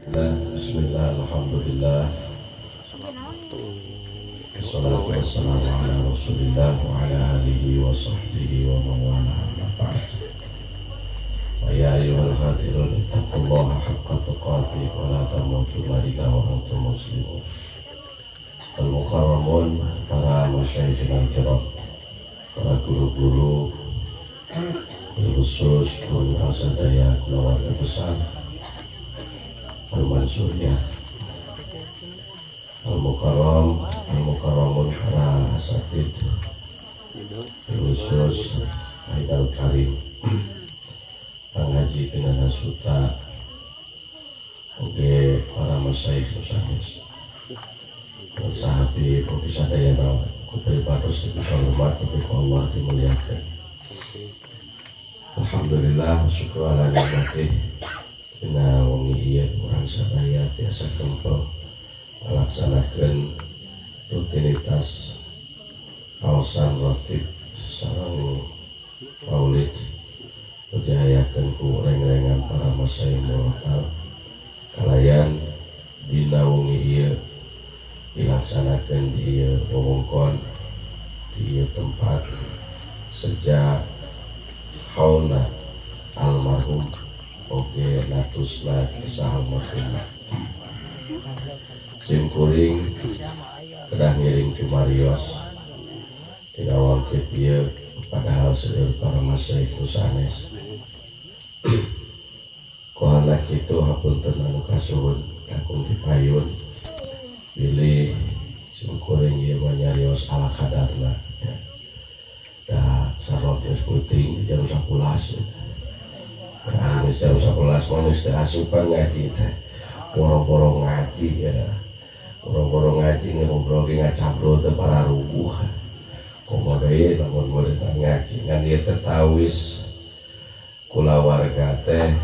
Bismillah, alhamdulillah. Wassalatu wassalamu ala rasulillah wa ala alihi wa sahbihi wa man wala, amma ba'd. Wa ya ayyuhal hadirun, ittaqullaha haqqa tuqatih wa la tamutunna illa wa antum muslimun. Al-mukarramun, para masyayikh kiram, para guru-guru, khusus guru sadaya, keluarga besar Al-Mansuriyah, Al-Mukarram, Al-Mukarramun, para asatid, khusus Aidal Karim, Kang Haji Tinana Suta, oge para masyayikh sanes dan sahabat oge sadayana, ku pribados tepi hormat, tepi Allah dimuliakan. Alhamdulillah, syukur ala nikmatih. Dina wengi ieu urang sadaya tiasa kempel melaksanakan rutinitas kawasan rotib sareng maulid, diayakeun ku reng-rengan para masyayikh murotal, kalayan dina wengi ieu dilaksanakan di ieu wewengkon, di ieu tempat, sejak haulna almarhum oge natusna kisah almarhum. Sim kuring kedah ngiring cumarios dina wangkit ieu, padahal seueur para masyayikh nu sanes. Kohana kitu, hapunten anu kasuhun kakung dipayun bilih sim kuring ieu mah nyarios ala kadarna ya. Da sarot geus puting jam 11 ya. Nah, geus jam 11 mah geus teu asupan ngaji teh. Boro-boro ngaji ya. Boro-boro ngaji, ngobrol ge ngacabrol teh pararuguh. Komo deui lamun murid ngaji ngan ieu teh tawis kulawarga teh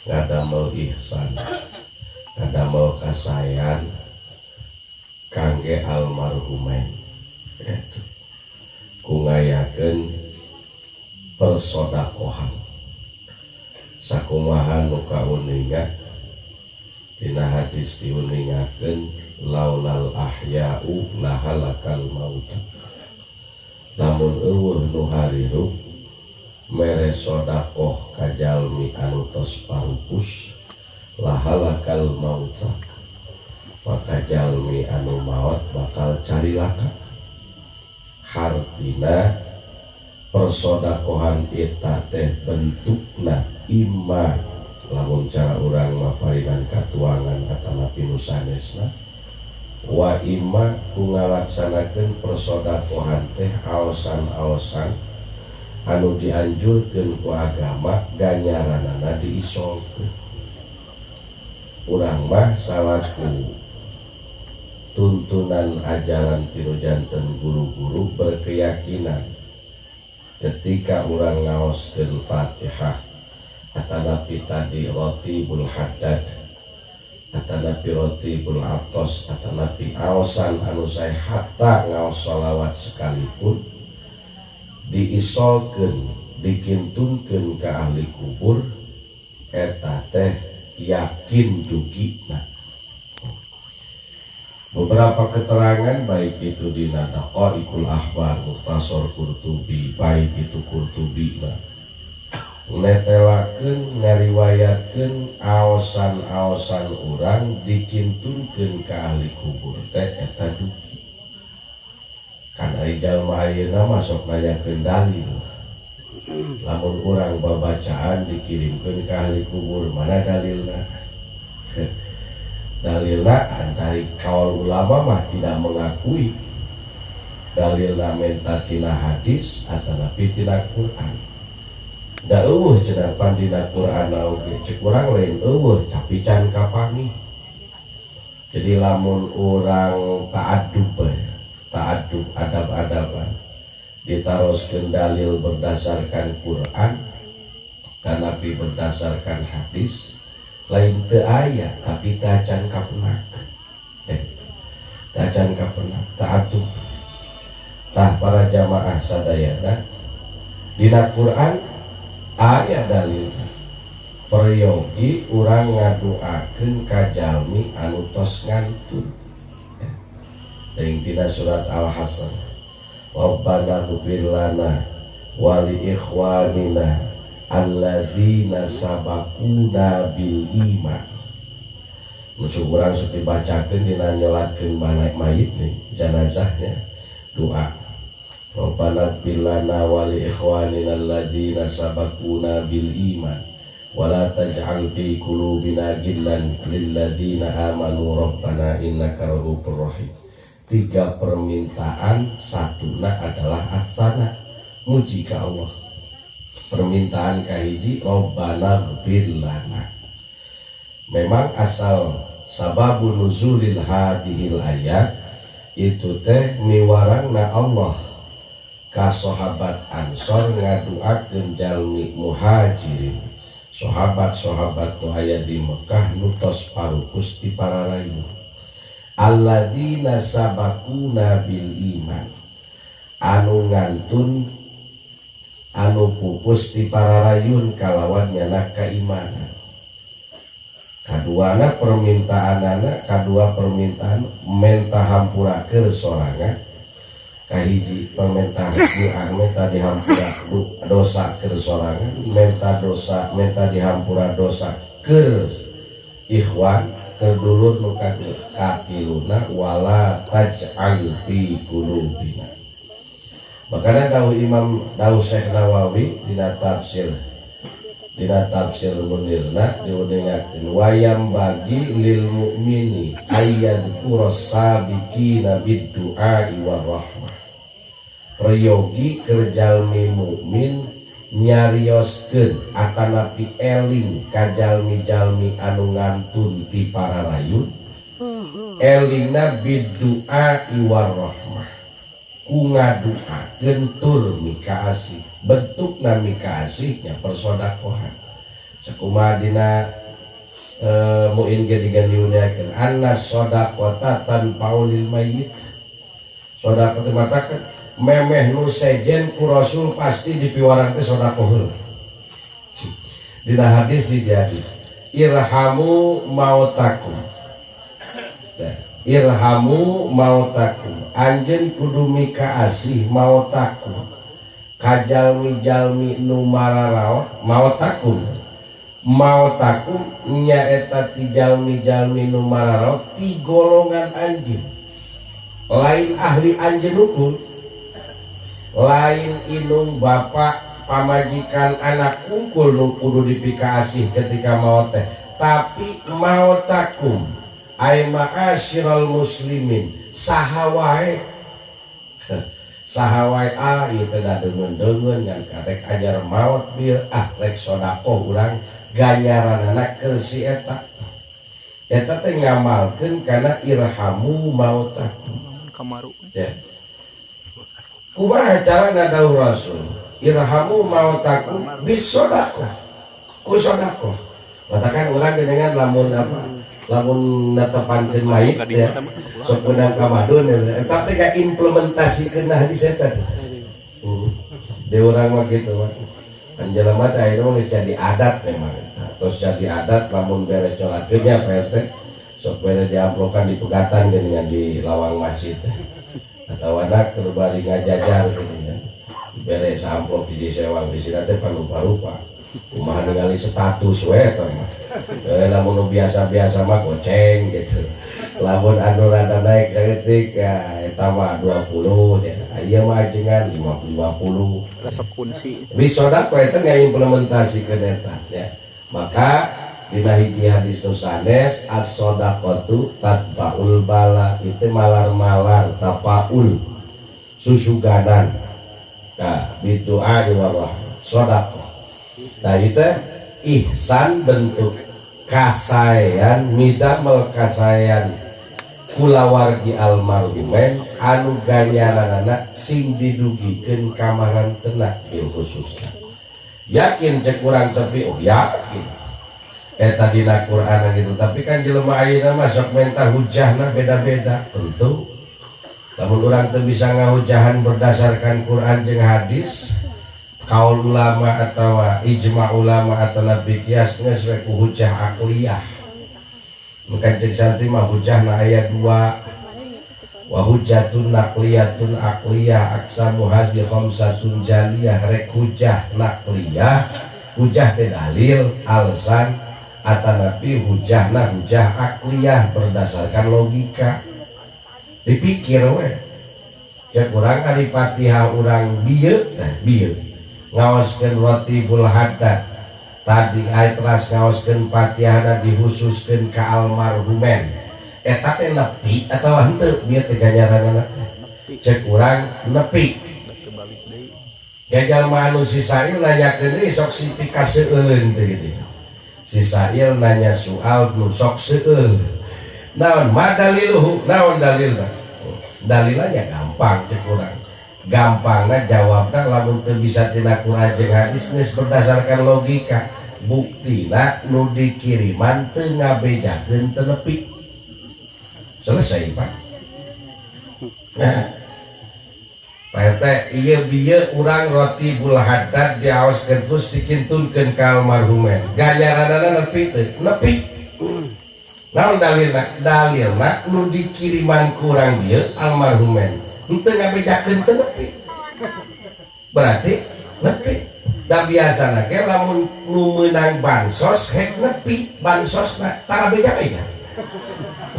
ngadamel ihsan, ngadamel kasayan kangge almarhumain gitu. Ku ngayakeun persodakohan sakumaha nu kauninga dina hadis, diuningakeun laulal ahya'u lahalakal mauta, lamun euweuh nu harirup mere sodakoh ka jalmi anu tos parupus, lahalakal mauta, maka jalmi anu maot bakal carilaka. Hartina persodakohan eta teh bentukna imma lamun cara urang maparinan katuangan atanapi nu sanesna, wa imma ku ngalaksanakeun persodakohan teh aosan-aosan anu dianjurkeun ku agama, ganjaranana diisolkeun. Urang mah salaku tuntunan ajaran ti nu janten guru-guru berkeyakinan ketika urang ngaoskeun Fatihah atanapi tadi Rotibul Haddad atanapi Rotibul Atos atanapi aosan anu sae, hatta ngaos sholawat sekalipun, diisolkeun, dikintunkeun ke ahli kubur, eta teh yakin dugina. Beberapa keterangan, baik itu di Daqaiqul Akhbar, Mukhtasar Qurtubi, baik itu Qurtubi nah netelakeun, ngariwayatkeun aosan-aosan urang dikintunkeun ka ahli kubur teh eta dugi. Kan ari jalma ayeuna mah sok nanyakeun dalil. Lamun urang babacaan dikirimkeun ka ahli kubur, mana dalilna? Dalilna antari kaul ulama mah tidak mengakui dalilna, menta tina hadis atanapi tina Quran. Da euweuh cenah pan dina Quran oge, cek urang lain euweuh, tapi can kapanggih. Jadi lamun urang ta'addub, ta'addub, adab-adaban, ditaroskeun dalil berdasarkan Quran tanapi berdasarkan hadis, lain teu aya, tapi tacan kapenak, tacan kapenak ta'addub. Tah, para jamaah sadayana, dina Quran aya dalil. Peryogi urang ngadoakeun ka jalmi anu tos ngantun ya. Tina surat Al-Hasr, Rabbana ighfir lana wa li ikhwanina alladzina sabaquna bil iman. Nu urang sok dibacakeun dina nyolatkeun mayit nih, jenazahnya, doa Rabbana ighfir lana wa li ikhwanina alladzina sabaquna bil iman wala taj'al fi qulubina ghillan lil ladzina amanu rabbana innaka ra'ufur rahim. Tiga permintaan, satuna adalah asana, muji ka Allah. Permintaan kahiji, Rabbana ighfir lana. Memang asal sababu nuzulil hadihil ayat itu teh miwarangna Allah ka sahabat Ansor ngaduakeun jalmi Muhajirin, sahabat-sahabat nu aya di Mekah nu tos parukus di pararayu, alladzina sabaquna bil iman, anu ngantun, anu pupus di pararayun kalawan nyanak keimanan. Kaduana permintaan anak, kadua permintaan menta hampura ke sorangan. Kahiji permintaan doa menta dihampura dosa ke sorangan, menta dosa, menta dihampura dosa ke ikhwan, ke dulur nu katiluna wala taj'al fi qulubina. Makanya dawuh Imam, dawuh Syekh Nawawi dina tafsir Munirna diuningakeun wayam bagi lil mukmini ayyadhkura sabiqina bid du'a war rahmah. Peryogi keur jalmi mukmin nyarioskeun atanapi eling ka jalmi-jalmi anu ngantun ti pararayun, elingna bid du'a war rahmah, ku ngaduakeun tur mikaasih. Bentukna mikaasihnya persodakohan, sakumaha dina Muin ge digandiuneakeun anna sodaqota tanfa'u lil mayyit. Sodakoh teh matakeun memeh nu sejen ku Rasul pasti dipiwarang teh sodakoh heula. Dina hadis, hiji hadis, irhamu mautakum. Nah, irhamu mautakum, anjeun kudu mikaasih mautakum ka jalmi-jalmi nu mararaot. Mautakum, mautakum nyaeta ti jalmi-jalmi nu mararaot ti golongan anjeun, lain ahli anjeun ukul, lain indung bapak, pamajikan, anak kungkul nu kudu dipikaasih ketika maut teh, tapi mautakum ay ma'asyiral muslimin, saha wae, saha wae. Ah, ieu teh da deungeun-deungeun ngan karek anyar maot bieu, ah rek sodakoh urang ganjaranana keur si eta. Eta teh ngamalkeun kana irhamu mautakum. Kamaru. Ya, kumaha carana? Dawuh Rasul, irhamu mautakum bisodakoh, ku sodakoh. Katakan urang dengan lamun apa, lamun netepankeun mayit ya sok meunang ka madun ya, eta teh gak implementasikeun hadis eta. Di urang mah gitu mah kan jelema teh ayeuna mah geus jadi adat memang terus jadi adat, lamun beres nyolatkeun nya Pak RT, sok beres diamplokan di pegatan geuningan di lawang masjid atau anak keur bari ngajajar geuningan, beres amplop hiji sewang di sini teh parupa-rupa kumaha ningali status we eta mah. Lamun nu biasa-biasa mah goceng gitu, lamun anu rada naik saeutik ya eta mah 20 ya, ieu mah ajengan 50 50. Resep kunci. Bisodakoh eta ngaimplementasikeun eta ya. Maka dina hiji hadis nu sanes, as-shadaqatu tadfaul bala, itu malar-malar tapaul susuganan. Nah, bidu'a warahmah sedekah. Nah, itu ihsan, bentuk kasaean, midamel kasaean kulawargi almarhumen anu ganjaranana sing didugikeun ka marantena bil khususna. Yakin cek urang, tapi oh yakin eta dina Quran gitu, tapi kan jelema ayeuna mah sok menta hujahna beda-beda. Tentu lamun urang teu bisa ngahujahan berdasarkan Quran jeung hadis. Kaul ulama atau ijma ulama atau nabi kias geus we ku hujah akliyah. Maka cek santri mah hujahna aya dua, wa hujjatun naqliyatun aqliyah aqsamu hadi khamsatun jaliyah. Rek hujah naqliyah, hujah teh dalil alasan, atanapi hujahna hujah akliyah berdasarkan logika, dipikir we. Cek urang ari Fatihah urang bieu tah bieu ngaoskeun Ratibul Haddad tadi aya teras ngaoskeun Fatihahna dihususkeun ka almarhumen, eta teh nepi atawa henteu bieu teh ganjaranana teh? Cek urang nepi. Gagal anu si Sail nanyakeun deui, sok si pikaseueun teh gitu. Si Sail nanya soal nu sok seueul naon ma daliluhu, naon dalilna? Dalilnya gampang, cek urang gampangna jawabna lamun teu bisa tina Quran jeung hadis geus berdasarkan logika, buktina nu dikiriman teu ngabejakeun teu nepi, selesai, Pak. Nah, Pak RT, ieu bieu urang Ratibul Haddad diaoskeun terus dikintunkeun ka almarhumen, ganjaranana nepi teu? Nepi. Naon dalilna? Dalilna nu dikiriman ku urang bieu almarhumen henteu ngabejakeun teu nepi, berarti nepi. Da biasana ge lamun nu meunang bansos hek nepi bansosna, tara beja-beja.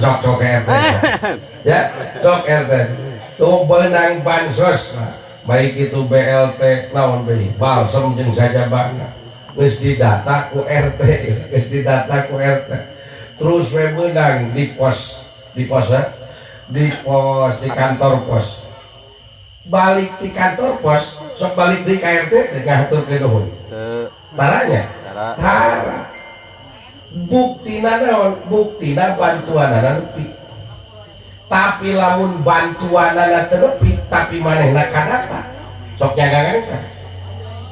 Sok sok RT ya, sok RT tuh beunang bansos, baik itu BLT naon deui, balsem jeung sajabana, geus didata ku RT, geus didata ku RT, terus we meunang di pos, di pos ya, di pos, di kantor pos. Balik di kantor pos sok balik di ka RT teh ngahaturkeun nuhun? Teu. Taranya. Tara. Tara. Buktina naon? Buktina bantuanana nepi. Tapi lamun bantuanana teu nepi tapi manehna kadata, sok nyagangan kan?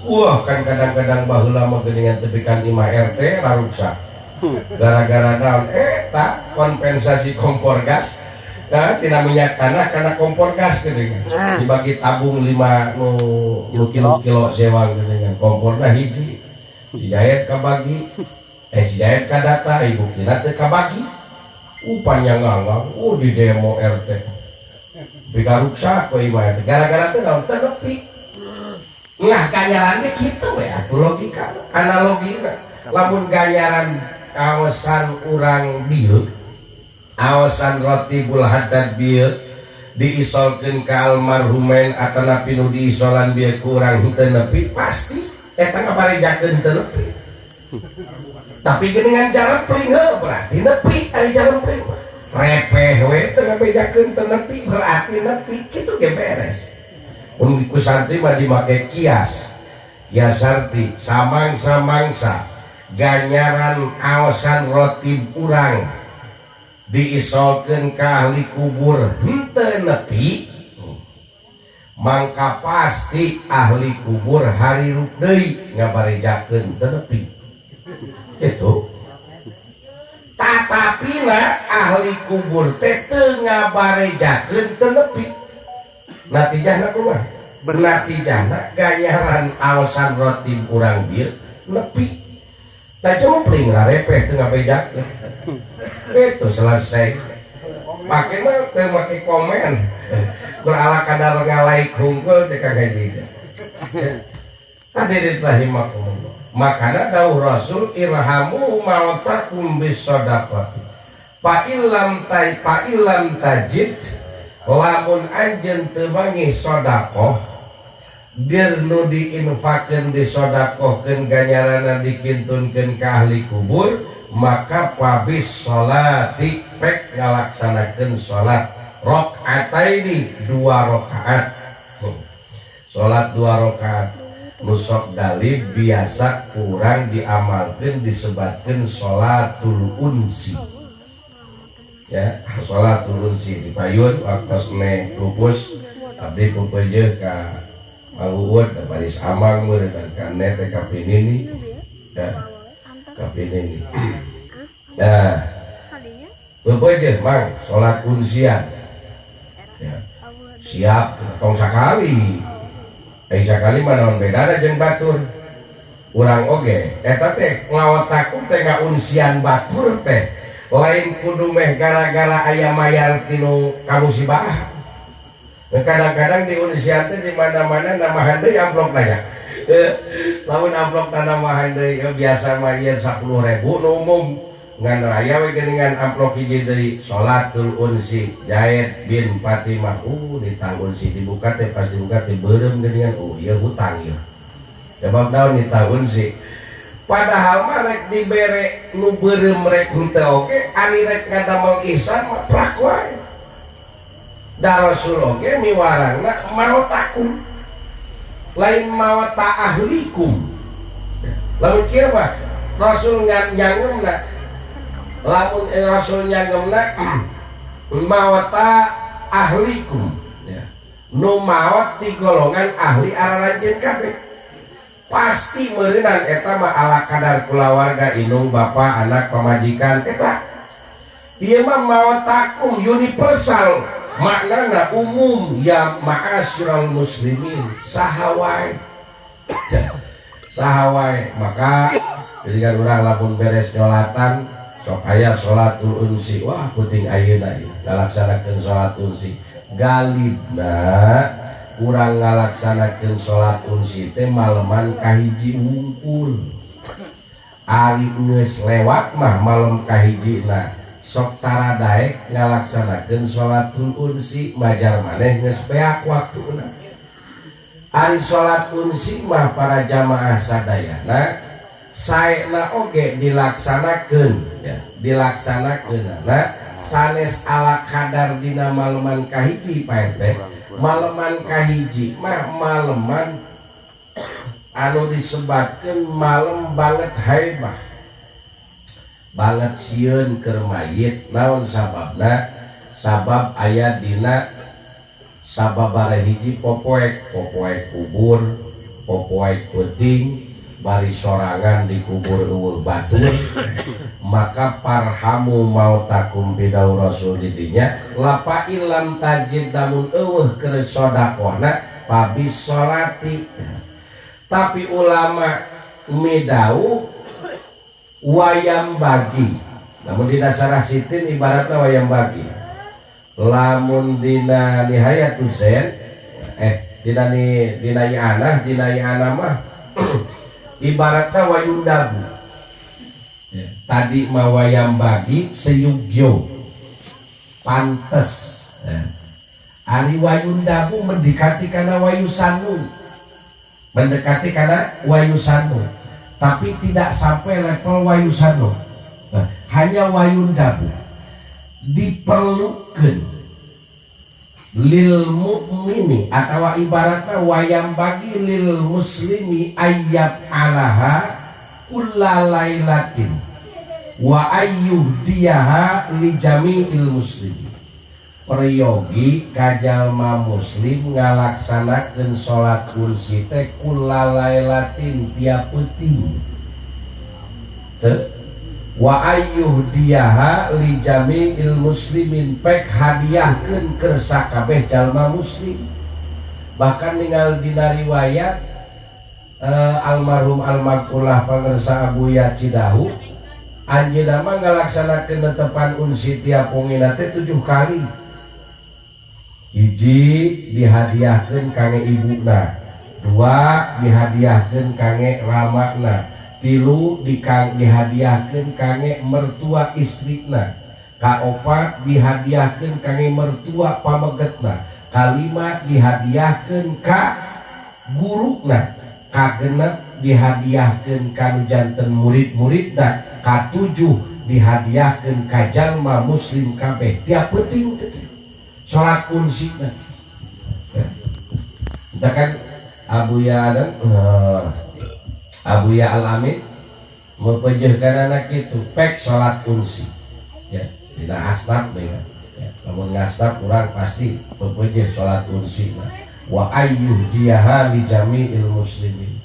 Wah, kan kadang-kadang baheula mah geuningan tepikan imah RT raruksa gara-gara naon eta, kompensasi kompor gas. Nah, tina minyak tanah karena kompor gas geuningan dibagi tabung 5 nu nu kilo kilo sewang geuningan, komporna hiji, si Jayet kabagi, eh, si Jayet kadata, ibu kira teu kabagi, panjang nganggang, di demo RT bikaruksak ku imah RT gara-gara teh naon, teu nepi. Nah, ganjarannya gitu we atuh, logika analogina. Lamun ganjaran kawasan urang bieu, awasan Ratibul Haddad bieu diisolkeun ka almarhumen atanapi nu diisolan bieu kurang henteu nepi, pasti eta ngabarejakeun teu nepi. Tapi geuningan jarempling heuh berarti nepi, ari jarempling mah repeh we teu ngabejakeun teu nepi, berarti nepi, kitu ge beres. Mun ku santri mah dimake kias, kias arti samangsa-mangsa ganjaran aosan rotib urang diisolkeun ka ahli kubur henteu nepi, mangka pasti ahli kubur harirup deui ngabarejakeun teu nepi itu. Tatapina ahli kubur teh teu ngabarejakeun teu nepi, natijahna kumaha? Natijahna ganjaran aosan rotib urang bieu nepi. Da jempling rarepeh teu ngabejakeun itu, selesai. Make mah teu make komen, kur ala kadar ngalaik hungkul cek Kang Haji. Hadirin rahimakumullah, makana dawuh Rasul irhamu mautakum bis shadaqati fa illam tay fa illam tajid, lamun anjeun teu manggih sedekah bir nu diinfakeun, disodakohkeun, ganjaranna dikintunkeun ka ahli kubur, maka fabis sholati, pek ngalaksanakeun salat rakaataini, dua rakaat, salat dua rakaat. Nu sok dalil biasa kurang diamalkeun disebatkeun sholatul unsi ya, sholatul unsi di payun waktu ne pupus abdi pupeujeuh ka Mang Uud da baris amang meureun dan ka ne teh ka pinini ya, ka pinini. Nah, pupeujeuh mang salat unsian ya, siap tong sakali. Ai sakali mah naon bedana jeung batur urang oge eta teh ngaotakum teh ngaunsian batur teh lain kudu meh gara-gara aya mayar tinu kamusibah. Kadang-kadang di unsian teh di mana-mana namahan deui amplop nanya. Lamun amplop namahan deui biasa mah ieu 10.000 nu umum ngan aya we geuningan amplop hiji deui salatul unsi Zaid bin Fatimah. Ditang unsi dibuka teh pas dibuka teh beureum geuningan ieu hutang ieu. Sebab naon ditang unsi. Padahal mah rek dibere nu beureum rek henteu oge ari rek ngadamel ihsan mah prak wae. Da Rasul oge miwarangna mautakum lain mauta ahlikum. Lamun kieu mah Rasul nyangemna lamun Rasul nyangemna mauta ahlikum ya. Nu maot ti golongan ahli araranjeun kabeh. Pasti meureunan eta mah ala kadar kulawarga indung bapa anak pamajikan eta. Ieu mah mautakum universal maknana umum ya ma'asyiral muslimin saha wae. Saha wae maka jadi kan urang lamun beres nyolatan sok aya salatul unsi wah penting ayeuna ieu ngalaksanakeun salat unsi galibna urang ngalaksanakeun salat unsi teh maleman kahiji wungkul ari geus lewat mah malem kahijina sok tara daek ngalaksanakeun salatul unsi majar maneh geus beak waktuna ari salat unsi mah para jamaah sadayana saena oge dilaksanakeun ya dilaksanakeunana sanes ala kadar dina maleman kahiji Pak RT maleman kahiji mah maleman anu disebatkeun malem banget haibah banget sieun keur mayit naon sababna sabab aya dina sababaraha hiji popoek popoek kubur popoek peuting bari sorangan dikubur eueuh batur maka parhamu mautakum bidau rasul didinya lapa ilam tajid lamun eueuh keur sedekahna pabis salati tapi ulama midau wayam bagi lamun dina sarah sitin ibaratna wayam bagi lamun dina nihayatul zain dina ni dina i'anah dina i'anah mah ibaratnya wayundabu ya, tadi mawayam bagi seyugyo pantes ya. Ari wayundabu mendekati karena wayusanu mendekati karena wayusanu tapi tidak sampai level wayusanu nah, hanya wayundabu diperlukan lil mukmini atau ibaratnya wayam bagi lil muslimi ayat alaha kulla lailatin wa ayyuhdiyaha li jami'il muslimin peryogi kajalma muslim ngalaksanakeun salat unsi teh kulla lailatin tiap peuting teu wa ayyuhdiyaha li jami'il muslimin pek hadiahkeun keur sakabeh jalma muslim bahkan ningal dina riwayat almarhum almarhumah pangersa Abuya Cidahu anjeunna mah ngalaksanakeun netepan unsi tiap wengina teh 7 kali hiji dihadiahkeun kange ibuna 2 dihadiahkeun kange ramana 3 dihadiahkeun kange mertua istrina 4 dihadiahkeun kange mertua pamegetna 5 dihadiahkeun ka guruna 6 dihadiahkeun ka nu janten murid-muridna 7 dihadiahkeun ka jalma muslim kabeh tiap peuting salat unsina ya. Kita kan Abuya Adam Abuya Al-Amin mempejehkan anak itu pek salat unsi ya tidak asnaf deh ya. Lamun ngasnaf kurang pasti mempejeh salat unsi nah. Wa ayyuhdiyaha li jami'il muslimin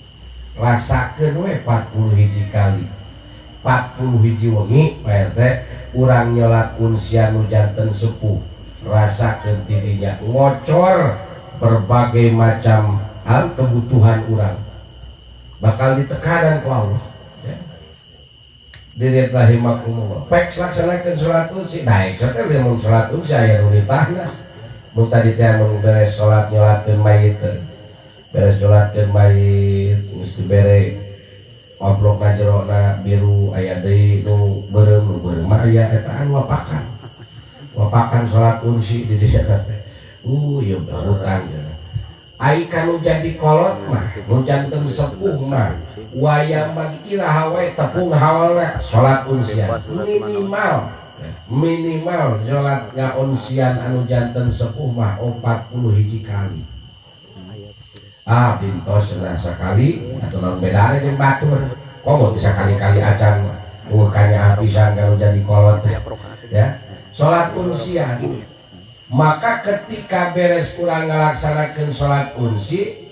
rasakeun we 40 hiji kali 40 hiji wengi Pak RT urang nyolat unsian nu janten sepuh rasakeun tidinya ngocor berbagai macam Al kebutuhan urang bakal ditekanan ku Allah ya. Diriat rahimakumullah pek laksanakeun salat unsi daek teh lamun salat unsi aya nu nitahna mun tadi teh mun beres salat nyolatkeun mayit teh beres nyolatkeun mayit geus dibere amplop na jerona biru aya deui nu beureum nu beureum mah aya etaan wapakan wapakan salat unsi di desa teh ieu hutang ai kanu jadi kolot mah nu janten sepuh mah wayang bagi iraha wae tepung hawalna salat unsian minimal minimal salat ngaunsian anu janten sepuh mah 40 hiji kali ah bintos cenah sakali atuh naon bedana jeung batur komo bisa kali-kali acan mah kanya apisan kanu jadi kolot ya salat unsian. Maka ketika beres kurang ngalaksanakeun salat unsi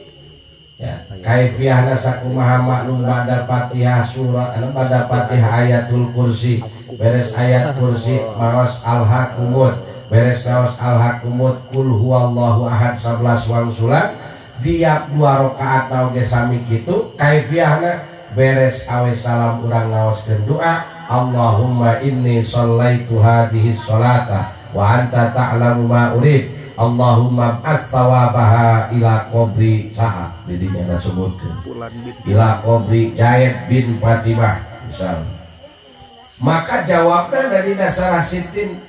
ya kaifiahna sakumaha maklum ba'da Fatihah surat anu ba'da Fatihah ayatul kursi beres ayat kursi maos alhaqumut beres maos alhaqumut kul huwallahu ahad 11 wangsulan tiap 2 rakaat oge sami kitu kaifiahna beres awe salam urang ngaoskeun doa Allahumma inni shallaitu hadhihi sholata wa anta ta'lamu ma urid Allahumma b'ats thawabaha ila qabri saha didinya disebutkeun ila qabri Zaid bin Fatimah misal. Maka jawabnya dari dasar sitin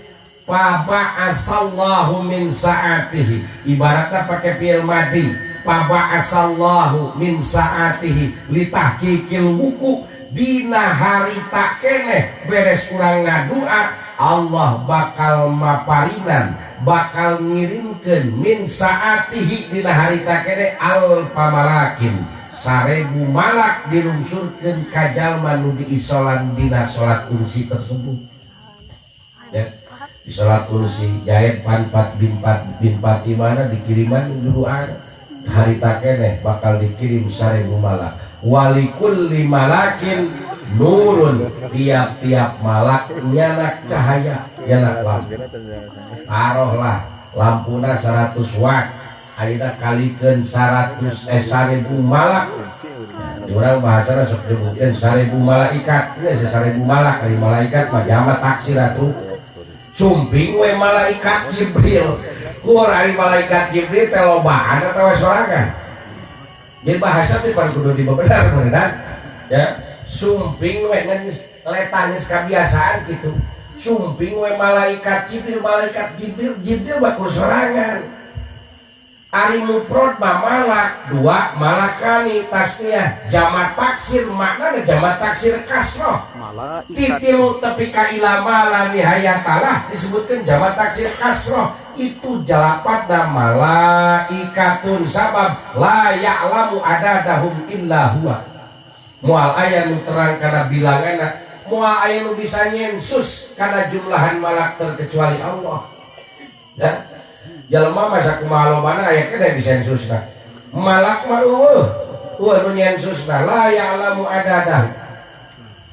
faba'asallahu min sa'atihi ibaratnya pakai fi'il madi faba'asallahu min sa'atihi litahqiqil wuku dina harita keneh beres urang ngadua Allah bakal maparinan bakal ngirimkeun min saatihi dina harita keneh alfa malakin 1000 malak dilungsurkeun ka jalma nu diisolan dina salat unsi tersebut ya di salat unsi Zaid bin bin Fatimah dikiriman duluan harita keneh bakal dikirim 1000 malak walikulli malakin nurun tiap-tiap malak nyanak cahaya nyanak lampu taruhlah lampuna 100 watt ayeuna kalikeun 100 1000 malak ya, di urang bahasana sok disebutkeun 1000 malaikat geus 1000 malak ari malaikat mah jama taksir atuh sumping we malaikat Jibril ku ari malaikat Jibril teh lobaan atawa sorangan. Jadi bahasa teh pan kudu dibebenar bener ya sumping we geus letah geus kabiasaan kitu sumping we malaikat Jibril malaikat Jibril Jibril bakur sorangan ari mufrad mah malak dua malakani tasniah jama taksir maknana jama taksir kasroh titilu tepi ka ila ma la nihayatalah disebutkan jama taksir kasroh itu jalapatna malaikatun sabab la ya'lamu adadahum illa huwa moal aya nu terang kana bilanganna moal aya nu bisa nyensus kana jumlahan malak terkecuali Allah ya jelema masa kumaha lobana aya keneh bisa nyensusna malak mah eueuh eueuh nu nyensusna la ya'lamu adadah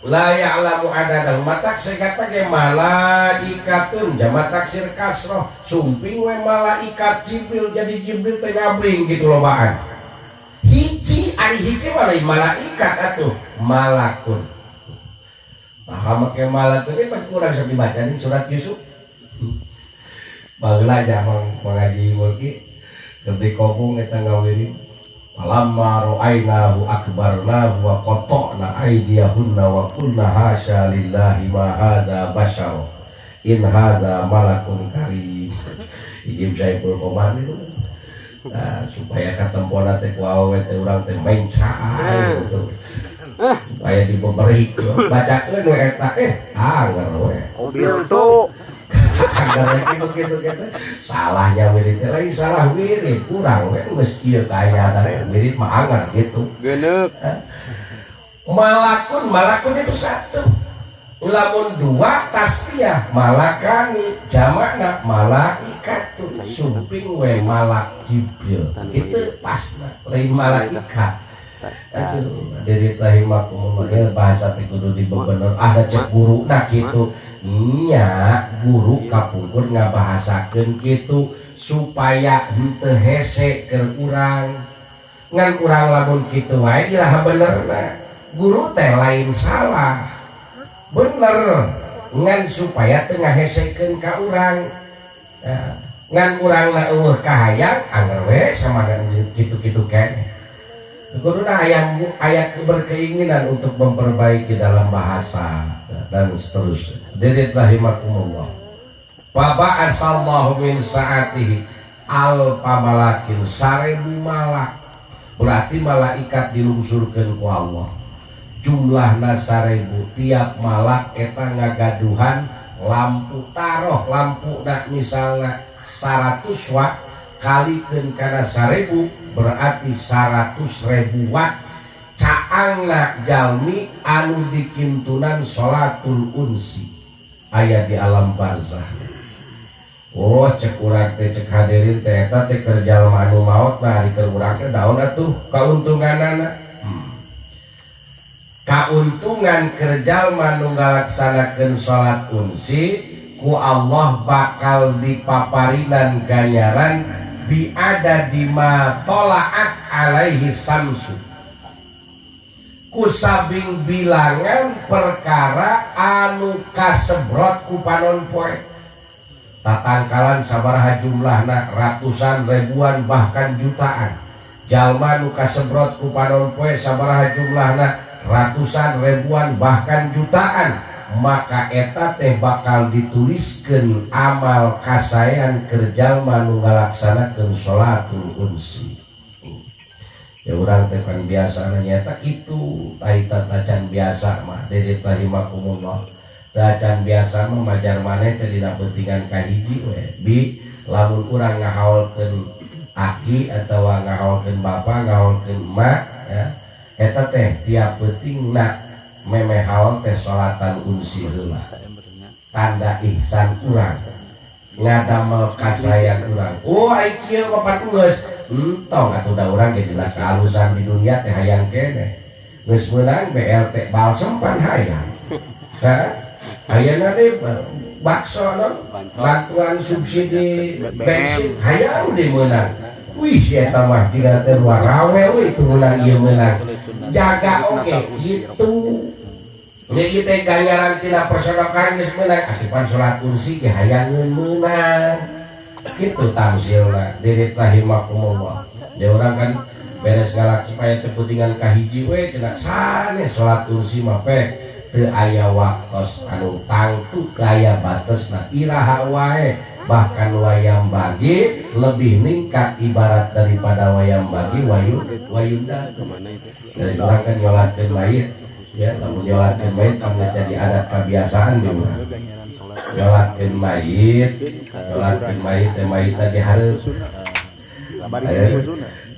la ya'lamu adadah matak segata ge malaikatun jama taksir kasroh sumping we malaikat Jibril jadi Jibril teh ngabring gitu lobaan hiji ari hiji mah lain malaikat atuh malakun paham make malakun ini pan kurang sok dibaca surat Yusuf. Baheula zaman mengaji mulki gede kopung eta ngawirid falamma ra'ainahu akbarnahu wa qata'na aydiyahunna wa qulna hasya lillahi ma hadza bashar in hadza malakun karim. Ijib Saiful Qomar itu nah, supaya katempona teh ku awewe teh urang teh mencaa gitu supaya dibeberi bacakeun we eta anger we mobil tuh agar gitu gitu gitu salahnya wirid lain salah wirid kurang we geus kieu kaayaan wirid mah anger gitu geneuk malakun malakun itu satu lamun dua tasniah malakani jamakna malaikatun sumping we malak Jibril itu pasna lain malaikat. Aduh, dari rahimakumullah bahasa teh kudu dibebener ada cek guru nah gitu nya guru kapungkur ngabahasakeun kitu supaya henteu hese keur urang. Ngan urang lamun kitu wae iraha benerna? Guru teh lain salah, bener, ngan supaya teu ngahesekeun ka urang. Nah, ngan urang na euweuh kahayang, anger we sama kitu-kitu keneh. Kuduna aya aya berkeinginan untuk memperbaiki dalam bahasa dan seterusnya. Dedet rahimakumullah. Fa ba'atsallahu min sa'atihi alfa malakin, 1000 malak. Berarti malaikat dilungsurkeun ku Allah. Jumlahna 1000, tiap malak eta ngagaduhan lampu. Taruh lampu nak misalna 100 watt, kalikeun kana 1000, berarti 100.000 watt caangna jalmi anu dikintunan sholatul unsi aya di alam barzah. Oh, cek urang teh, cek hadirin teh, eta teh keur jalma anu maot. Nah, ari keur urang teh daun atuh kauntunganana? Kauntungan keur jalma nu ngalaksanakeun salat unsi, ku Allah bakal dipaparinan ganjaran biadadi ma tola'at alaihi samsu, ku sabing bilangan perkara anu kasebrot ku panon poe. Tatangkalan sabaraha jumlahna, ratusan, ribuan, bahkan jutaan. Jalma nu kasebrot ku panon poe sabaraha jumlahna, ratusan, ribuan, bahkan jutaan, maka eta teh bakal dituliskan amal kasaean keur jalma nu ngalaksanakeun sholatul unsi. Ya, urang teh kan biasa nyata kitu ai tacan biasa mah. Dedet rahimakumullah, tacan biasa mah majar maneh teh dina peutingan kahiji we bi. Lamun urang ngahaulkeun aki atawa ngahaulkeun bapa, ngahaulkeun emak ya, eta teh tiap peutingna memeh haul teh salatan unsi heula, tanda ihsan urang, ngadamel kasayan urang. Oh, ai kieu mah pan geus entong atuh, da urang ge dina kehalusan di dunia teh hayang keneh. Geus meunang BLT balsem pan hayang. Hah? Ayeuna deui bakso non bantuan subsidi bensin hayang di meunang. Wih, eta mah jiga teh luar rawe we turunan ieu meunang. Jaga oge kitu. Jadi teh ganjaran tina persedekahan geus meunang, asupan salat unsi ge hayangeun meunang. Kitu tamsilna, dirit rahimakumullah. Dia urang kan beres galak supaya teu peutingan kahiji we cenah sanes salat unsi mah pek teu aya waktos anu tangtu, aya batesna, iraha wae, bahkan wayam bagi lebih ningkat ibarat daripada wayam bagi wayu wayunda. Dari urang kan nyolatkeun mayit ya, lamun nyolatkeun mayit kan geus jadi adat kebiasaan di urang nyolatkeun mayit. Nyolatkeun mayit teh mayit di hareup.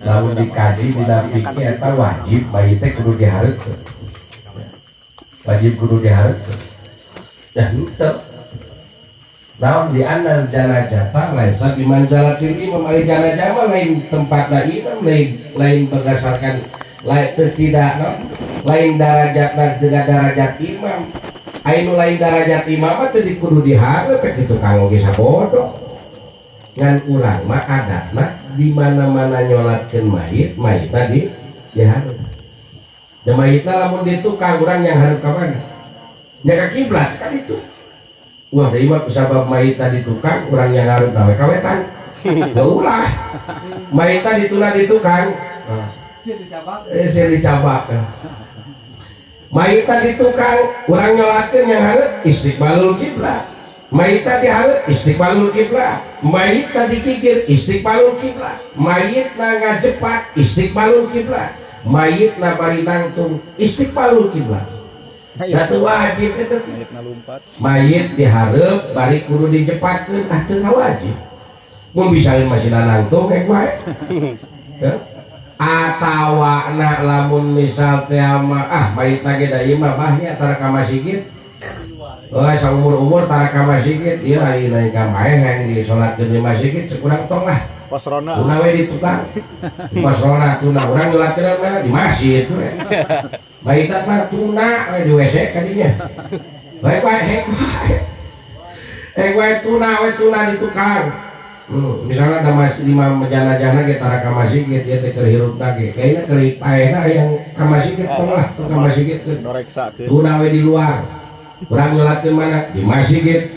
Lamun dikaji dina fikih, eta wajib mayit teh kudu dihareup, wajib kudu dihareup. Dan henteu naon, di anal janazata laisa bimanzalatil imam. Ari janazah mah lain tempatna imam, lain lain berdasarkan lain terus tidak no? Lain darajatna dengan darajat imam. Anu lain darajat imam mah teu kudu dihareup kitu, kanggo ge sabodo. Ngan urang mah adatna di mana-mana nyolatkeun mayit, mayitna di dihareup. Da mayitna lamun di tukang, urang yang hareup ka mana nya? Ka kiblat kan itu. Wah, deui mah kusabab mayitna di tukang, urang yang hareup we ka wetan. Da ulah mayitna dituna di tukang. Eh, saya dicabak. Mayitna di tukang, urang nyolatkeun yang hareup istiqbalul kiblat. Mayitna di hareup, istiqbalul kiblat. Mayitna dikikir, istiqbalul kiblat. Mayitna ngajepat, istiqbalul kiblat. Mayitna bari nangtung, istiqbalul kiblat. Da teu wajib eta. Mayit dihareup bari kudu dijepatkeun, ah, teu wajib. Mun bisa masih nangtung kayak wae. Ya. Atawa na lamun misal teh mah, ah, mayit ge da ieu mah bahnya tara ka masjid. Oh, saumur-umur tara ka masjid, ieu ari naik ka maeh yang disolatkeun di masjid, cek urang tong lah. Pos ronda. Tuna we di tukang. Di pos ronda tuna, urang nyolatkeun mana di masjid we. Mayit mah tuna we di WC kadinya. Baik wae, hek wae. Hek wae tuna we, tuna di tukang. Misalnya ada masjid imam janazahna ge tara ka masjid ieu teh keur hirupna ge kayaknya keur paehna yang ka masjid tong lah, tong ka masjid. Noreksakeun. Tuna we di luar. Urang nyolatkeun mana? Di masjid.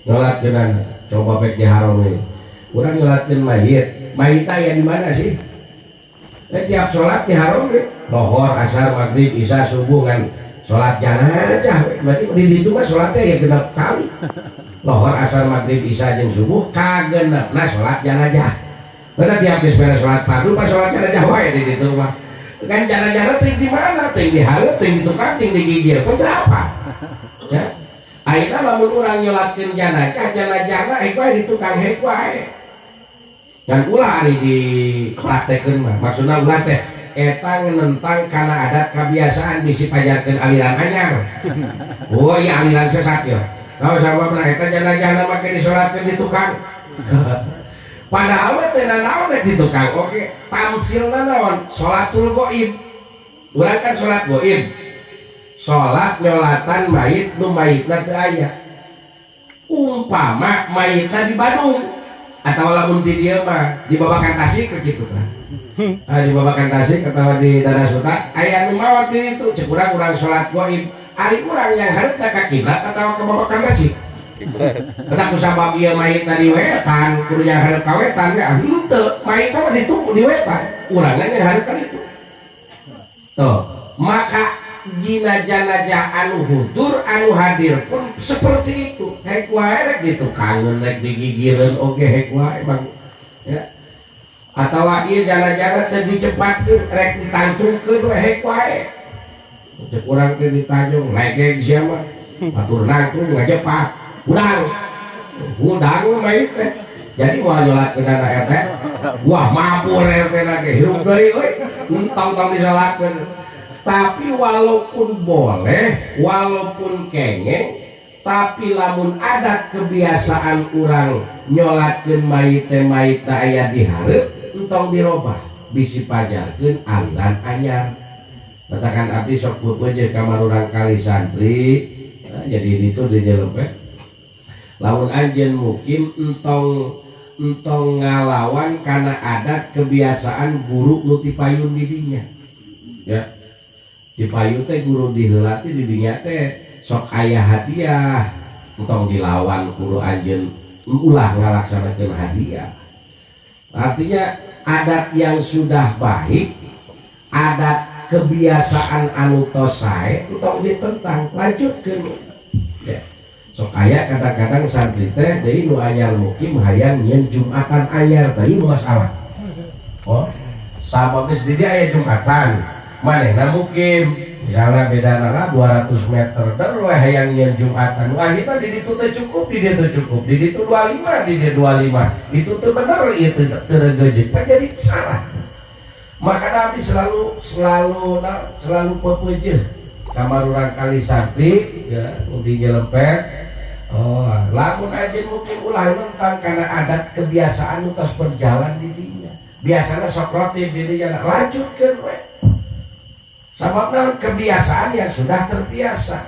Nyolatkeun coba pek di haram we. Urang nyolatkeun mayit. Mayit aya di mana sih? Tiap sholat di haram we. Lohor, asar, maghrib, isya, subuh kan sholat jenazah we. Berarti di ditu mah sholatnya ya genep kali. Lohor, asar, maghrib, isya jeung subuh kagenepna sholat jenazah. Karena tiap geus beres sholat fardu pas sholat jenazah wae di ditu mah. Kan jenazahna teuing di mana? Teuing di hareup, teuing di tukang, teuing di gigir. Kan apa? Ya. Ayeuna lamun urang nyolatkeun jenazah, jenazahna hek wae di tukang hek wae. Dan ulah ari dipraktekeun mah. Maksudna ulah teh eta nentang kana adat kebiasaan bisi pajarkeun aliran anyar. Oh iya, aliran sesat ya. Kalau sababna eta jenazahna make disolatkeun di tukang. Padahal mah teu nanaon rek di tukang. Oke, tamsilna naon? Salatul gaib. Urang kan salat gaib. Salat nyolatan mayit nu mayitna teu aya. Umpama mayitna di Bandung atau lamun di dieu mah di Babakan Tasik kitu kan. Ah, di Babakan Tasik atau di Darasuta aya nu maot di ditu, cek urang urang salat gaib. Ari urang yang hareup ka kiblat atau ke Babakan Tasik? Eta ku sabab ieu mayitna di wetan, kudu yang hareup ka wetan ya henteu, mayitna mah ditunggu di wetan. Urangna yang hareup ka ditu. Tuh, maka jina jenazah anu hudur anu hadir pun seperti itu. Hek wae rek ditukangeun rek digigireun oge hek wae bang. Ya. Atawa ieu jenazah teh dicepatkeun rek ditangtungkeun we hek wae. Cek urang teh ditanjung legeg sia mah. Atur nangtung ngajepat. Hudang. Hudang mah teh. Jadi moal nyolatkeun anak RT. Wah, mabur RT na ge hirup deui euy. Entong-tong disolatkeun. Tapi walaupun boleh, walaupun kengeng, tapi lamun adat kebiasaan urang nyolatkeun mayit teh mayit aya di hareup, entong dirobah, bisi pajarkeun aliran anyar. Katakan abdi sok bebeje ka urang kali santri, nah, jadi itu di jelempet. Lamun anjeun mukim entong entong ngalawan karena adat kebiasaan guru nu tipayun di dinya. Ya. Dipayun teh guru diheulati di dinya teh sok aya hadiah, entong dilawan guru anjeun ulah ngalaksanakeun hadiah. Artinya adat yang sudah baik, adat kebiasaan anu tos sae entong ditentang, lanjutkeun. Ya. Sok aya kadang-kadang santri teh deui nu anyar mukim hayang nyieun Jumatan anyar, tadi masalah. Oh, sabab geus di dieu aya Jumatan, manehna mukim misalnya beda nana 200 meter der we hayang nyieun Jumatan. Wah, kita di ditu teh cukup, di dieu teh cukup, di ditu 25, di dieu 25. Itu teh bener ieu teh teu regejeuk, pan jadi salah. Maka Nabi selalu selalu selalu pepeujeuh kamar urang kali santri ya di nyelempet. Oh, lamun aja mungkin ulah nentang karena adat kebiasaan nu tos berjalan di dinya. Biasanya sok rotib di dinya, lanjutkeun we. Sababna kebiasaan yang sudah terbiasa.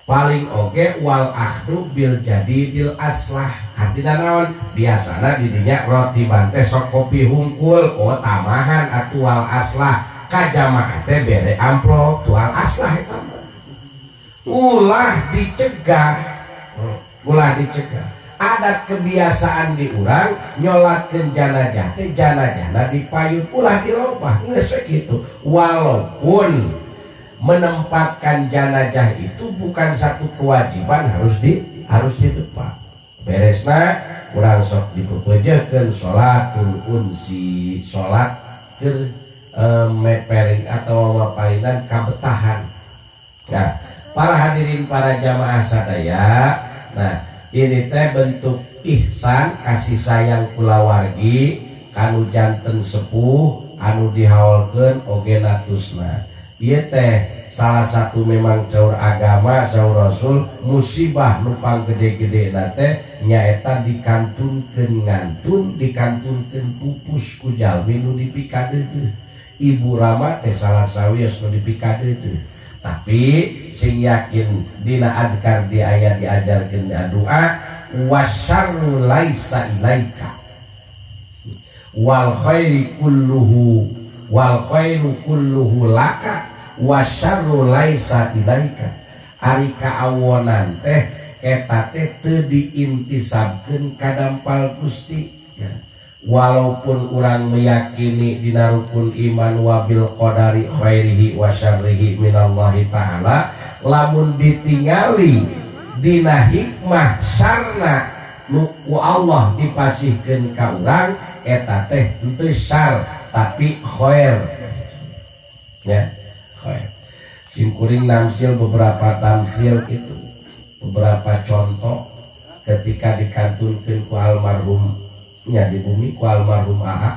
Paling oge wal akhdu bil jadidil aslah. Artina naon? Biasana di dinya rotiban teh sok kopi hungkul, oh tamahan atuh wal aslah. Ka jamaah teh bere amplop tual aslah eta mah. Ulah dicegah. Ulah dicegah. Adat kebiasaan di urang nyolatkeun janazah teh janazahna dipayun ulah dirobah geus we kitu. Walaupun menempatkan janazah itu bukan satu kewajiban harus di depan. Beresna urang sok dipepejekeun salatul unsi, salat keur mepering atau mapainan kabetahan. Nah, para hadirin para jamaah sadaya, nah ini teh bentuk ihsan kasih sayang kulawargi kanu janten sepuh anu dihaolkeun oge natusna. Ieu teh salah satu memang caur agama saur Rasul musibah nu panggede-gedena teh nyaeta dikantunkeun ngantun dikantunkeun pupus ku jalmi nu dipikadeudeuh. Ibu Rama teh salah sawios nu dipikadeudeuh. Tapi sing yakin dina adkar di ayat diajarkeun doa Wasyarru laisa ilaika wal khairi kulluhu wal khairu kulluhu laka wasyarru laisa ilaika. Ari kaawonan teh eta teh teu diintisabkeun ka dampal Gusti ya. Walaupun urang meyakini dina rukun iman wabil qadari khairihi wa syarrihi minallahi ta'ala, lamun ditingali dina hikmah sarna nu ku Allah dipasihkeun ka urang eta teh henteu syar tapi khair ya, khair. Simkuring namsil beberapa tamsil itu, beberapa contoh ketika dikantunkeun ku almarhumnya di bumi, ku almarhum AA.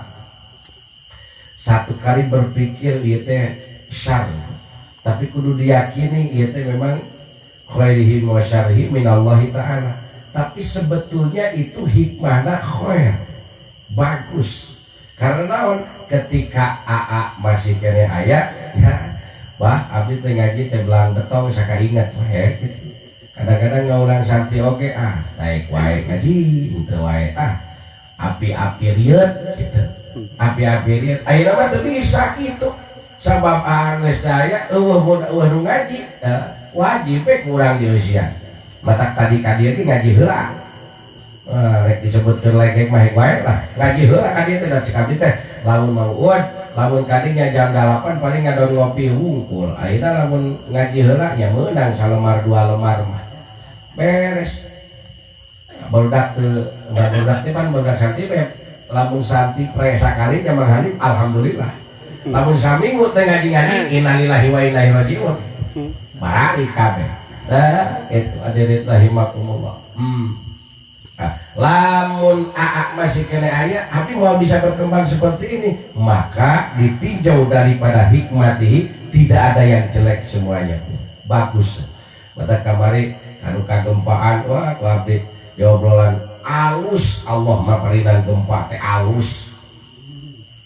Satu kali berpikir ieu teh syar, tapi kudu diyakini ieu teh memang khairihi wa syarrihi minallahi ta'ala, tapi sebetulnya itu hikmahna khair, bagus. Karena naon, ketika AA masih kene aya ya, bah abdi teh ngaji teh belang betong saka inget wae gitu. Kadang-kadang ngaulang santri oge ah naik wae ngaji henteu wae ah api-api rieut gitu, api-api rieut. Ayeuna mah teu bisa kitu sabab geus aya eueuh eueuh nu ngaji, wajib we kurang dieusian. Matak tadi ka dieu ge ngaji heula. Rek disebutkeun legek mah wae lah, ngaji heula ka dieu teh. Da cek abdi teh lamun mau lamun kadinya jam 8 paling ngadon ngopi wungkul. Ayeuna lamun ngaji heula nya meunang salemar dua lemar mah beres. Barudak teu, barudak teh pan barudak santri we, lamun santri pre sakali nya Mang Hanif alhamdulillah. Lamun saminggu teh ngaji-ngaji innalillahi wa inna ilaihi rajiun, barari kabeh. Nah, itu hadirin rahimakumullah. Nah, lamun AA masih kena aya, tapi mau bisa berkembang seperti ini, maka ditinjau daripada hikmatihi tidak ada yang jelek, semuanya bagus. Pada kamari anu kagempaan, wah ku abdi di obrolan alus, Allah maparinan gempa teh alus.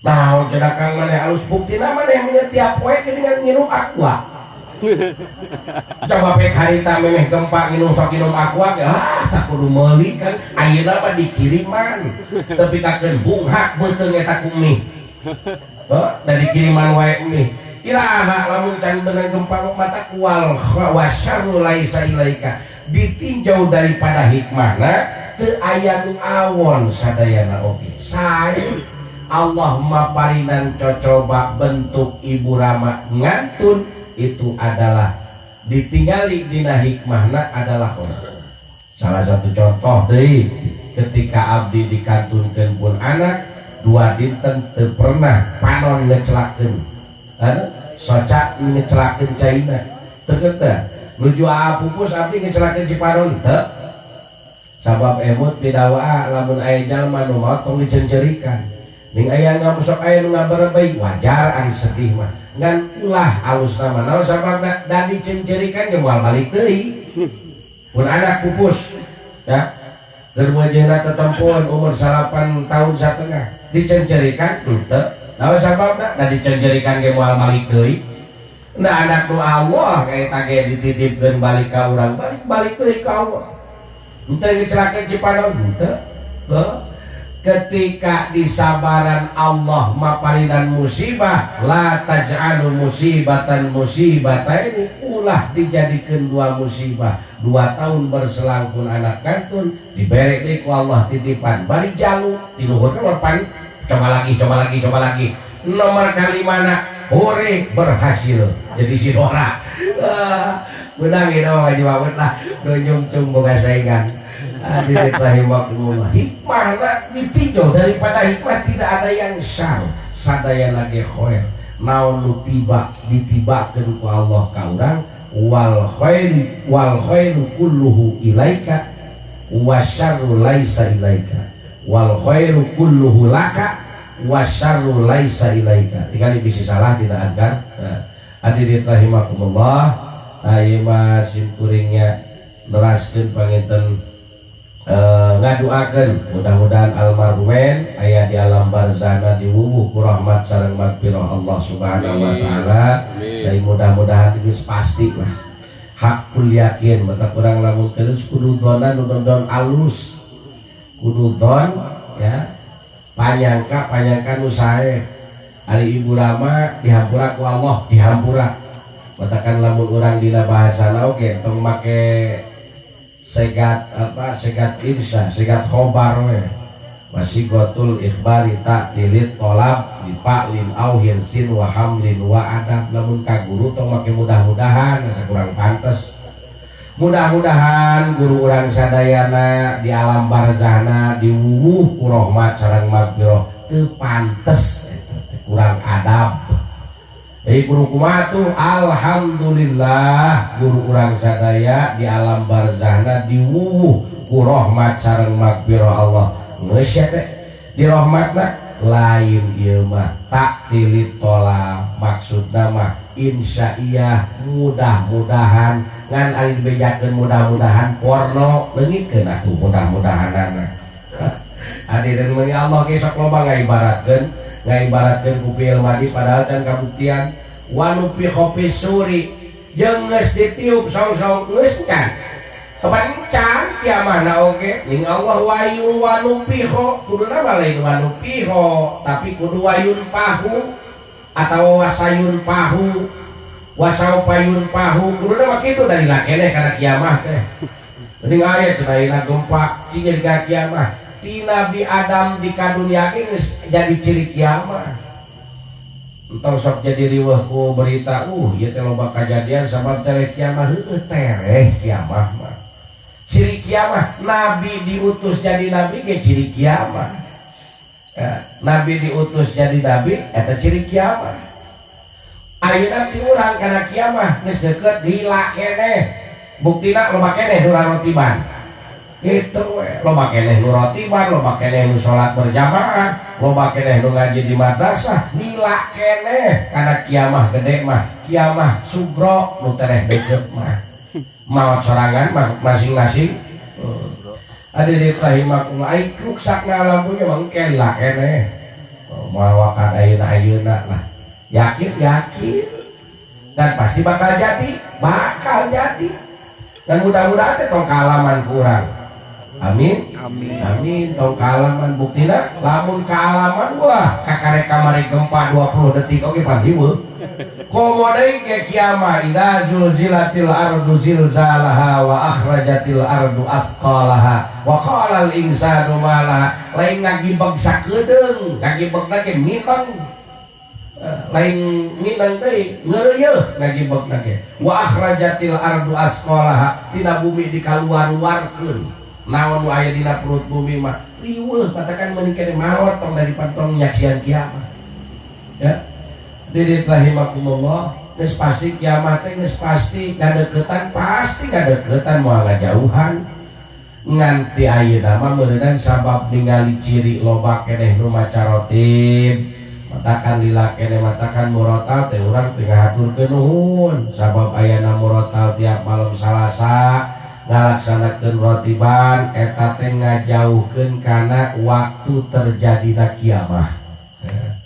Nah, cenah kang maneh alus, buktina maneh tiap poe dengan nginum Aqua. Coba pek harita memeh gempa nginum sok minum Aqua, ah tak kudu meuli kan. Ayeuna mah dikiriman. Tapi kakeun bunghak beuteung eta ku mie. Oh, dari kiriman wae mie. Iraha lamun can beunang gempa mata kual wasyarru laisa ilaika. Ditinjau daripada hikmahna teu aya nu awon sadayana oge. Sae Allah maparinan cocoba bentuk ibu rama ngantun itu adalah ditinggali dina hikmahna adalah khair. Salah satu contoh deui ketika abdi dikantunkeun pun anak dua dinten teu pernah panon ngecelakeun. Soca ngecelakeun caina. Teu teu nuju pupus abdi ngecelakeun cipanon teu. Sabab emut pidawa lamun aya jalma nu maot tong dicencerikan. Ning aya ngamsok aya nu ngabarebei wajar ari sedih mah. Ngan ulah alus nama naon sababna da dicencerikan ge moal balik deui. Pun anak pupus ya. Keur wajehna tetempun umur 8 tahun setengah dicencerikan henteu. Naon sababna da dicencerikan ge moal balik deui. Nah anak nu Allah eta ge dititipkeun balik ka urang balik-balik deui ka Allah. Henteu ngecelakeun cipanon henteu. Heuh. Ketika disabaran Allah maparinan musibah, la taj'alu musibatan musibataini, ulah dijadikan dua musibah. 2 tahun berselang pun anak kantun diberi deui ku Allah titipan bari jalu di luhur kan pan coba lagi coba lagi coba lagi nomor kali mana hore berhasil jadi si Dora. Menang ieu mah Haji Mahmud lah nunjung boga saingan. Hadirin rahimakumullah. Hikmah ditinjau daripada hikmah tidak ada yang syar, sadaya lagi khair. Naon nu tiba ditibakeun ku Allah ka urang wal khair wal khairu kulluhu ilaika wasyarru laisa ilaika wal khairu kulluhu laka wasyarru laisa ilaika. Tinggal bisa salah tidak akan. Hadirin rahimakumullah. Ayeuna mah simkuringnya neraskeun panginten ngaduakeun mudah-mudahan almarhumen aya di alam barzahna diwuwuh ku rahmat sareng magfirah Allah Subhanahu wa taala. Dan mudah-mudahan geus pasti lah. Hakul yakin mata kurang lamun terus kudu donan nu alus, kudu don ya, panyangka panyangka nu sae. Ari Ibu Rama dihampura ku Allah, dihampura. Matakan lamun urang dina bahasana oge tong make segat apa, segat insya, segat khobar we. Wasigotul ikhbari ta'ti lit tolab li fa'lin au hirsin wa hamlin wa adab. Lamun ka guru tong make mudah-mudahan, asa kurang pantes. Mudah-mudahan guru urang sadayana di alam barzahna diwuwuh ku rahmat sareng magfirah, teu pantes, kurang adab. Jadi guru kumaha tuh? Alhamdulillah guru urang sadaya di alam barzahna diwuwuh ku rahmat sareng magfirah Allah. Geus ya teh di rahmatna lain ieu mah ta'ti lit tolab, maksudna mah insyaallah mudah-mudahan. Ngan ari dibejakeun mudah-mudahan porno, leungitkeun atuh mudah-mudahanana. Hadirin meuni Allah ge sok loba ngaibaratkeun ngaibaratkeun ku fi'il madi padahal can kabuktian. Wa nufikha fissuri, jeung geus ditiup song-song, geus can kepancan kiamahna oge ning Allah wayun wa nufikha, kuduna mah lain wa nufikha tapi kudu wayun pahu atau wasayun pahu wasaupayun pahu, kuduna mah kitu dari keneh kana kiamah teh. Mending aya cenah ayeuna gempa cing jadi kiamah. Ti Nabi Adam di kadunia ge geus jadi ciri kiamah. Entong sok jadi riweuh ku berita, ieu teh loba kajadian sabab tereh kiamah. Heueuh, tereh kiamah mah ciri kiamah. Nabi diutus jadi nabi ge ciri kiamah ya, nabi diutus jadi nabi eta ciri kiamah. Ayeuna ti urang kana kiamah geus deukeut, lila keneh, buktina loba keneh nu rotiban gitu we. Loba keneh nu rotiban, loba keneh nu salat berjamaah, loba keneh nu ngaji di madrasah, lila keneh kana kiamah gede mah, kiamah sugro nu tereh deukeut mah. Maot sorangan mah masing-masing. Hadirin rahimakumullah, ai ruksak alam punya mah engke lila keneh. Moal wakan ayeuna-ayeuna lah. Yakin yakin dan pasti bakal jadi, bakal jadi. Dan mudah-mudahan teh tong kaalaman kurang. Amin. Amin. Amin. Tong kaalaman, buktina lamun kaalaman wah kakarek kamari gempa 20 detik oge pan hiweuh. Komo deui ke kiamah, idza zulzilatil ardu zilzalaha wa akhrajatil ardu athqalaha wa qala al insanu ma laha. Lain ngagibeg sakedeung, ngagibegna ge mineng. Lain mineng deui, ngeureuyeuh ngagibegna ge. Wa akhrajatil ardu asqalaha, tina bumi dikaluar-luarkeun. Naon nu aya dina perut bumi mah riweuh, katakan mending kene maot tong daripada tong nyaksian kiamat. Ya. Hadirin rahimakumullah, geus pasti kiamat teh geus pasti kadeukeutan, pasti kadeukeutan moal ngajauhan. Ngan ti ayeuna mah meureunan sabab ningali ciri loba keneh nu maca rotib, matakan lila keneh, matakan murotal teh urang teh ngahaturkeun nuhun sabab ayana murotal tiap malam Salasa ngalaksanakeun rotiban eta teh ngajauhkeun kana waktu terjadina kiamah. Ya.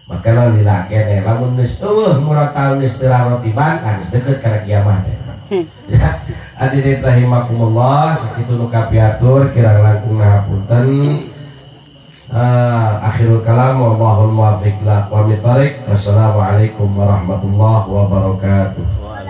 Maka lila keneh lamun geus eueuh murotal geus teu rotiban, ah geus deukeut kana kiamah teh. Ya, hadirin rahimakumullah, sakitu nu kapiatur, kirang langkung ngapunten. Akhirul kalam wallahul muwaffiq ila aqwamit thoriq. Wassalamualaikum warahmatullahi wabarakatuh.